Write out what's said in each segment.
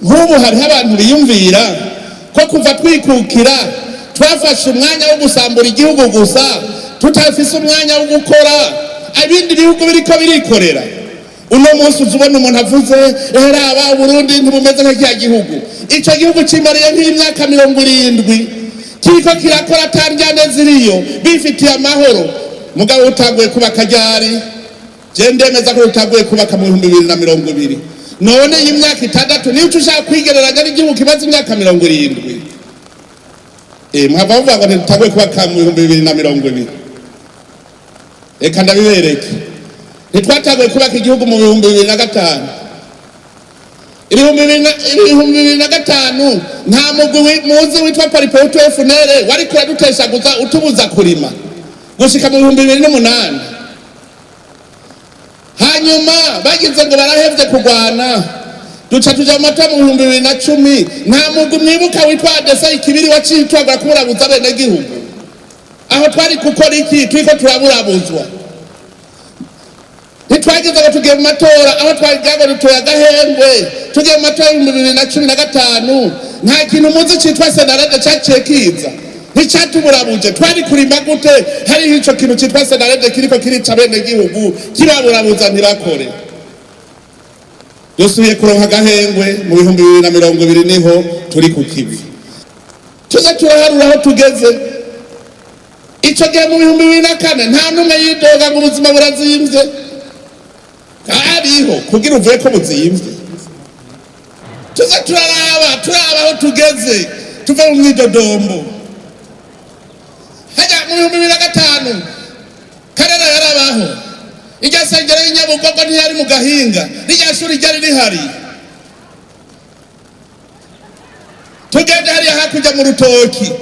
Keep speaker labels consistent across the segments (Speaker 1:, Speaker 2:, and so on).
Speaker 1: Nk'ubu hariho abantu biyumvira ko kuva twikukira twafashe umwanya wo gusambura igihugu gusa, tutafise umwanya wo gukora. Ibindi bihugu biriko birikorera. Uno munsi uza ubona umuntu avuze: "Raba, Uburundi ntibumeze nka kiriya gihugu." Ico gihugu cimariye nk'imyaka 70 kiriko kirakora, ata ndyane ziriyo, bifitiye amahoro. Mugabo utanguye kubaka ryari? Je ndemeza ko utanguye kubaka mu 2020. None iyi myaka 6 niyo uca ushaka kwigereranya n'igihugu kimaze imyaka 70? Muhava muvuga ngo ntitutanguye kubaka mu 2020. Reka ndabibereke. Ntitwatanguye kubaka igihugu mu 2005. 2005 nta mugwi muzi witwa Palipehutu FNL wariko uraduteshaguza, utubuza kurima gushika mu 2008. Hanyuma bagize ngo barahevye kurwana, duca tuja mu matora mu 2010. Nta mugwi mwibuka witwa ADC Ikibiri waciye utwagura kuburabuza abenegihugu? Aho twari gukora iki turiko turaburabuzwa? Ntitwagize ngo tugiye mu matora, aho twagira ngo dutoye agahengwe, tugiye mu matora y'2015, nta kintu muzi citwa CNARED caciye kiza? Nticatuburabuje? Twari kurima gute hariho ico kintu citwa CNARED kiriko kirica abenegihugu, kibaburabuza ntibakore? Dusubiye kuronka agahengwe mu 2020, niho turi ku kivi. Tuze turaharura aho tugeze. Ico gihe mu 2004 nta n'umwe yidoga ngo ubuzima burazimvye. Hariho kugira uvuye ko buzimvye. Tuze turaraba, turaba aho tugeze, tuve mu mwidodombo. Hajya mu 2005 Karera yarabaho, irya sengero y'Inyabugogo ntiyari mu Gahinga, rirya shuri ryari rihari. Tugende hariya hakurya mu Rutoki,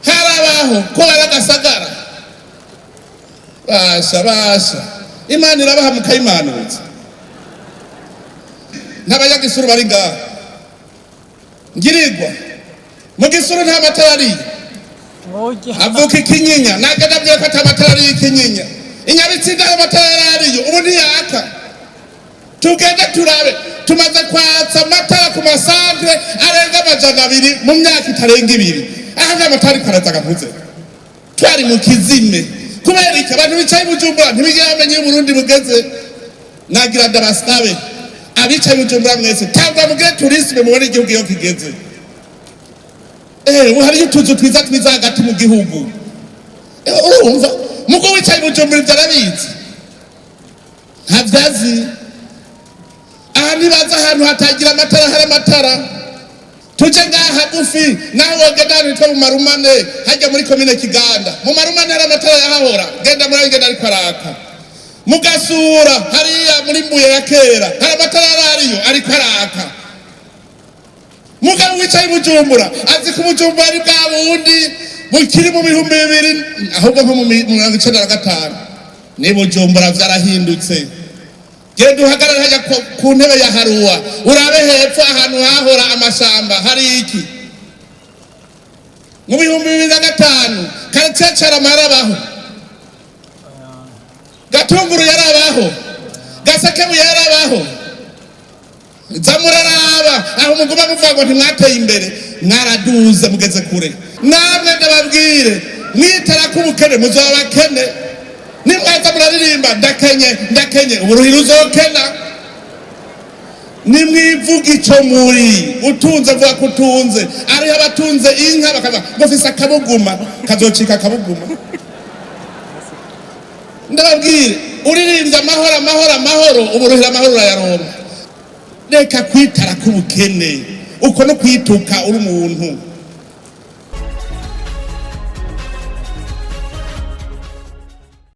Speaker 1: harabaho ko baragasagara. Basha basha, Imana irabaha mukayimanuza. N'abanyagisuru bari ngaha, ngirirwa mu Gisuru nta matara ariyo. Avuka Ikinyinya, nagenda abwira ko ata matara ariyo Ikinyinya. Inyabitsinda ayo matara yari ariyo, ubu ntiyaka. Tugende turabe, tumaze kwatsa amatara ku masantere arenga 200 mu myaka itarenga 2. Aha nta matara ariko araza agavuze. Twari mu kizime. Kubera iki? Abantu bicaye i Bujumbura ntibigera bamenya iyo Uburundi bugeze. Nagira ndabasabe, abicaye i Bujumbura mwese, tangwa mugire tourisme, mubone igihugu iyo kigeze. Ubu hariyo utuzu twiza twiza hagati mu gihugu. Urumva mugo wicaye i Bujumbura ivyo arabizi? Ntavyazi. Aha ntibaza ahantu hatagira amatara, hari amatara. Tuje ngaha hagufi, naho wogenda ahantu hitwa mu Marumane, hajya muri komine Kiganda, mu Marumane hari amatara yahahora. Genda muri genda, ariko araka. Mugasura hariya muri Mbuye ya kera, hari amatara yarariyo, ariko araka. Mugabo wicaye i Bujumbura azi ko Bujumbura ari bwa bundi bukiri mu 2000, ahubwo nko mu 95. Ni Bujumbura vyarahindutse. Genda uhagarare hajya ku ntebe ya Haruwa, urabe hepfo ahantu hahora amashamba, hari iki? Mu 2005 quartier Carama yarabaho, Gatunguru yarabaho, Gasekebuye yarabaho. Za muraraba aho muguma muvuga ngo ntimwateye imbere. Mwaraduze, mugeze kure. Namwe ndababwire, mwitara ko ubukene, muzoba bakene. Nimwaza muraririmba "ndakenye, ndakenye", uburuhira uzokena. Nimwivuga ico muri. Utunze, vuga ko utunze. Ariho abatunze inka bakavuga ngo fise akabuguma, kazocika akabuguma. Ndababwire, uririmbye "amahoro, amahoro, amahoro", uburuhira amahoro urayaronka. Reka kwitara k'ubukene, uko no kwituka uri umuntu.